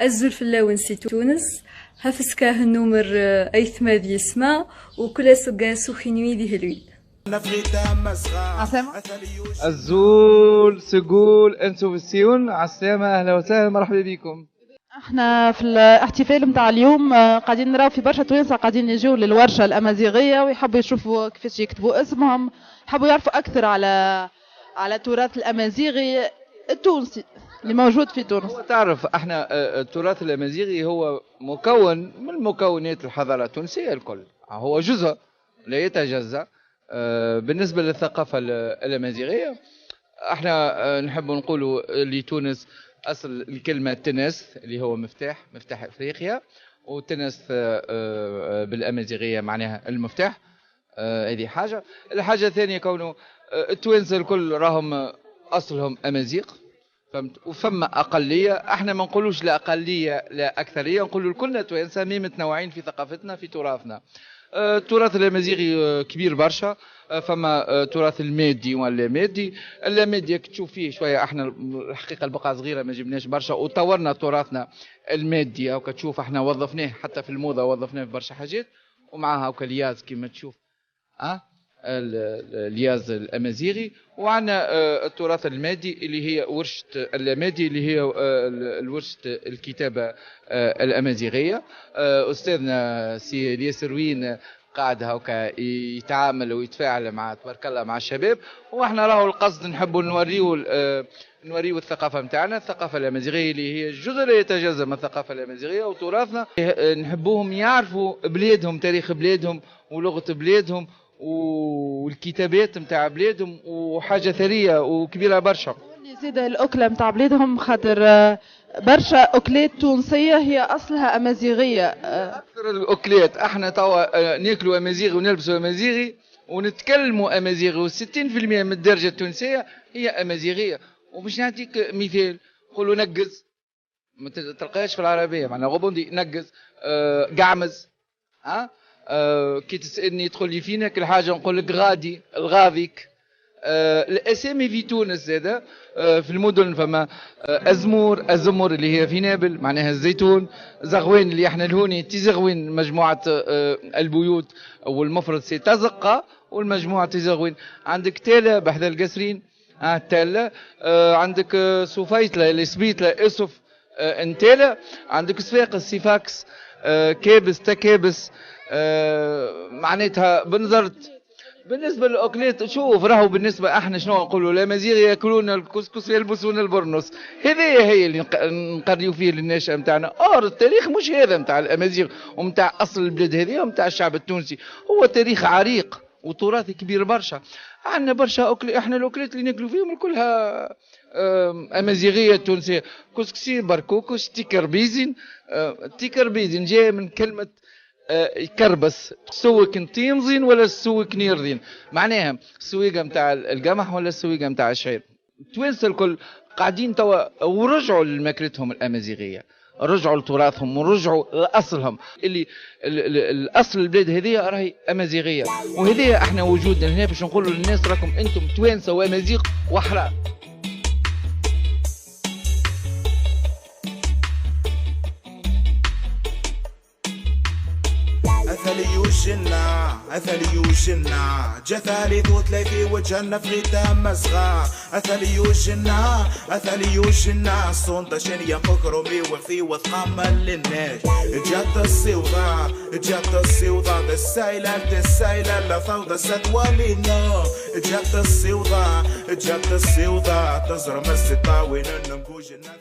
الزول في سي تونس هفسكاه النمر ايثما ذي يسمع وكل سقاسو خنوي ذي هلوي. عسلامة. الزول سجول انسو في السيون. عسلامة، اهلا وسهلا، مرحبا بكم. احنا في الاحتفال نتاع اليوم قاعدين نراو في برشا توانسة قاعدين يجيو للورشه الامازيغية ويحبوا يشوفوا كيفاش يكتبوا اسمهم، يحبوا يعرفوا اكثر على التراث الامازيغي التونسي اللي موجود في تونس. تعرف احنا التراث الامازيغي هو مكون من مكونات الحضارة التونسية الكل، هو جزء لا يتجزأ. بالنسبة للثقافة الامازيغية احنا نحب نقولوا لتونس اصل الكلمة تنس اللي هو مفتاح افريقيا، وتنس بالامازيغيه معناها المفتاح. هذه حاجة. الحاجة الثانية كونه التوانسة الكل راهم اصلهم امازيغ، فهمت؟ وفما اقلية، احنا ما نقولوش لا اقلية لا اكثرية، نقولوا الكلنا توانسة mais متنوعين في ثقافتنا في تراثنا. التراث الامازيغي كبير برشا، فما تراث المادي واللامادي. اللامادي تشوف فيه شوية، احنا الحقيقة البقعة صغيرة ما جبناش برشا وطورنا تراثنا المادي، او تشوف احنا وظفناه حتى في الموضة، وظفناه في برشا حاجات، ومعها هاكا الياز كيما تشوف، الياز الامازيغي. وعندنا التراث المادي اللي هي ورشه اللامادي اللي هي ورشه الكتابة الامازيغية. استاذنا سي الياس روين قاعد هكا يتعامل ويتفاعل مع تبارك الله مع الشباب، واحنا راهو القصد نحبوا نوريو الثقافة نتاعنا، الثقافة الامازيغية اللي هي جزء لا يتجزأ من الثقافة الامازيغية وتراثنا. نحبوهم يعرفوا بلادهم، تاريخ بلادهم ولغة بلادهم والكتابات نتاع بلادهم، وحاجه ثرية وكبيره برشا. زيد الاكلة نتاع بلادهم، خاطر برشا اكلات تونسية هي اصلها امازيغيه. اكثر الاكلات احنا توا ناكلوا امازيغي ونلبسوا امازيغي ونتكلموا امازيغي، و60% من الدرجة التونسية هي امازيغيه. وباش نعطيك مثال، نقولوا نقز، ما تلقاهاش في العربية، معناها rebondir نقز، قعمز. كي تسالني تقول لي فينا كل حاجة نقول لك غادي الغاذيك. الاسامي في تونس زاده، في المدن فما ازمور، ازمور اللي هي في نابل معناها الزيتون، زغوين اللي احنا الهوني تيزغوين مجموعة البيوت والمفرد c'est تزقه والمجموعة تيزغوين. عندك تالا بحذا القسرين، تالا. عندك سوفيتلا اللي سبيتلا اسف انتالا. عندك صفاقس سيفاكس، كابس تكابس، معناتها بنزرت. بالنسبة للاكلات شوف راهو بالنسبة احنا شنو نقولوا، الامازيغ ياكلون الكسكس ويلبسون البرنس، هذه هي اللي نقريو فيه للناشئه نتاعنا. or التاريخ مش هذا نتاع الامازيغ ومتاع اصل البلاد هذه ومتاع الشعب التونسي، هو تاريخ عريق وتراث كبير برشا. عندنا برشا اكل، احنا الاكلات اللي ناكلوا فيهم كلها امازيغيه تونسية، كسكسي، بركوكس، تيكربيزين. تيكربيزين جاي من كلمة يكربس، سويك تيمزين ولا سويك نيرذين، معناها السويقه نتاع القمح ولا السويقه نتاع الشعير. التوانسة الكل قاعدين توا ورجعوا لماكلتهم الامازيغية، رجعوا لتراثهم ورجعوا لاصلهم اللي الاصل البلاد هذه راهي امازيغيه. وهذه احنا وجودنا هنا باش نقولوا للناس راكم انتم توانسة وامازيغ واحرار. أثليوشنا جثالي وثلاثي وجهنا في غيتا مزغا. أثليوشنا أثليوشنا صندشين يفكروا وفي وثقام للناس. جات السوضة جات السوضة السايلة السايلة لا فوضى ستوالينا. جات السوضة جات السوضة تزرم الستاوين نمكوجنا.